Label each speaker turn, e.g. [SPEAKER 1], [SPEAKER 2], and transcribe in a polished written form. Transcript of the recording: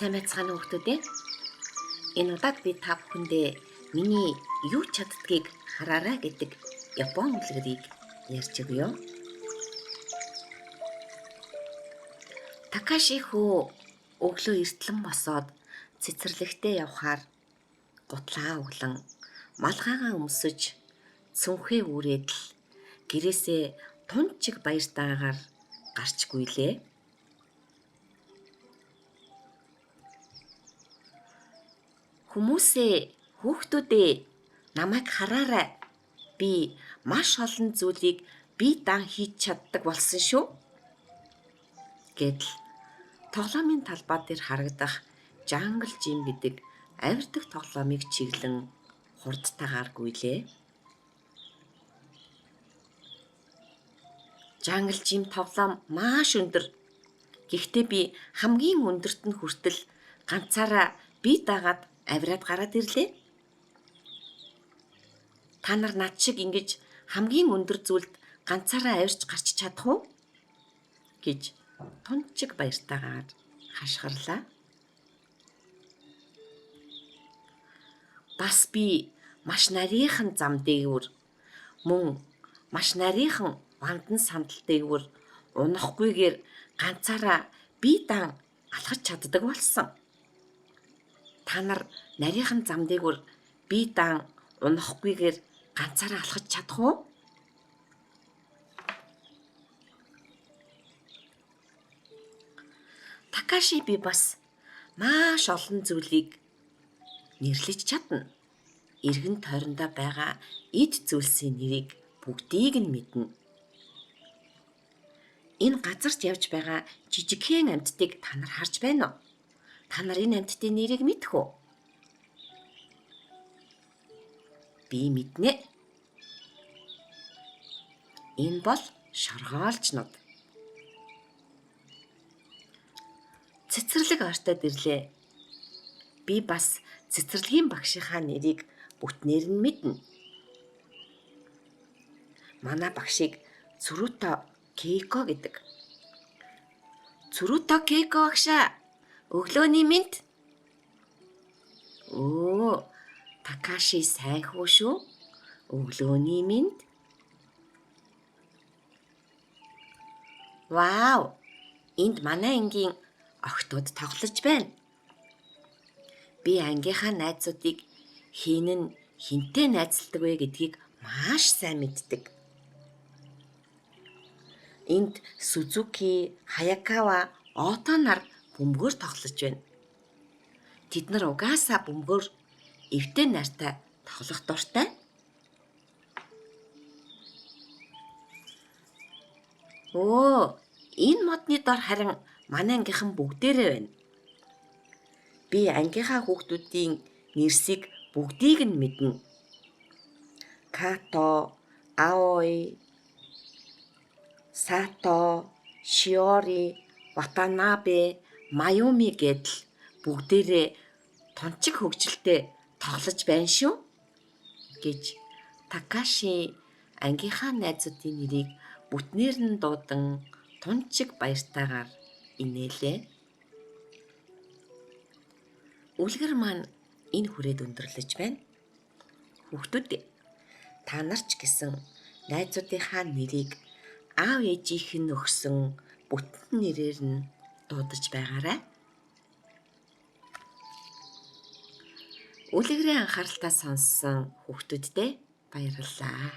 [SPEAKER 1] Сайн байцгаана уу хүмүүстээ. Энэ удаад би та бүхэндээ миний юу чаддгийг хараарай гэдэг Япон үлгэрийг ярьж өгье. Такаши хүү өглөө эртлэн босоод цэцэрлэгтээ явхаар гутлаа углан малгайгаа өмсөж цүнхээ үүрээд л гэрээсээ тунчиг баяртайгаар гарч гүйлээ. Хүмүүсээ, хүүхдүүдээ намайг хараарай. Би маш олон зүйлийг бие даан хийж чаддаг болсон шүү гэдэл тоглоомын талбай дээр харагдах Jungle Gym гэдэг авирдаг тоглоомыг чиглэн хурдтайгаар гүйлээ. Jungle Gym тоглоом маш өндөр. Гэхдээ би хамгийн өндөрт нь хүртэл ганцаараа бие даагаад авираад гараад ирлээ. Та нар над шиг ингэж хамгийн өндөр зүйлд ганцаараа авирч гарч чадах уу гэж тунчиг баяртайгаар хашгирлаа. Бас би маш нарийнхан зам дээгүүр мөн маш нарийнхан вандан сандал дээгүүр унахгүйгээр ганцаараа бие даан алхаж чаддаг болсон. Та нар нарийнхан зам дээгүүр бие даан унахгүйгээр ганцаараа алхаж чадах уу? Такаши би бас маш олон зүйлийг нэрлэж чадна. Эргэн тойрондоо байгаа эд зүйлсийн нэрийг бүгдийг нь мэднэ. Энэ газарт явж байгаа жижигхэн амьтдыг та нар харж байна уу? Та нар энэ амьтдын нэрийг мэдэх үү? Би мэднэ. Энэ бол шоргоолжнууд. Цэцэрлэг ортод ирлээ. Би бас цэцэрлэгийн багшийнхаа нэрийг бүтнээр нь мэднэ. Манай багшийг Цүрүто Кейко гэдэг. Цүрүто Кейко багшаа, өглөөний мэнд. Өө, Такаши сайн хүү шүү. Өглөөний мэнд. Вау! Энд манай ангийн охтууд тоглож байна. Би ангийнхаа найзуудыг хэн нь хэнтэй найзалдаг вэ гэдгийг маш сайн мэддэг. Энд Сузуки, Хаякава, Ото нар бөмбөгөөр тоглож байна. Тэд нар угаасаа бөмбөгөөр эвтэй нартай тоглох дуртай. Өө, энэ модны дор харин манай ангийнхан бүгдээрээ байна. Би ангийнхаа хүүхдүүдийн нэрсийг бүгдийг нь мэднэ. Като, Аой, Сато, Шиори, Ватанабе, Маюми гэдэл бүгдээрээ тунчиг хөгжилтэй тоглож байна шүү гэж Такаши ангийнхаа найзуудын нэрийг бүтнээр нь дуудан тунчиг баяртайгаар инээлээ. Үлгэр маань энэ хүрээд өндөрлөж байна. Хүүхдүүд, та нар ч гэсэн найзуудынхаа нэрийг аав ээжийнх нь өгсөн бүтэн нэрээр нь дуудаж байгаарай. Үлгэрийн анхааралтай сонссон хүүхдүүддээ баярлалаа.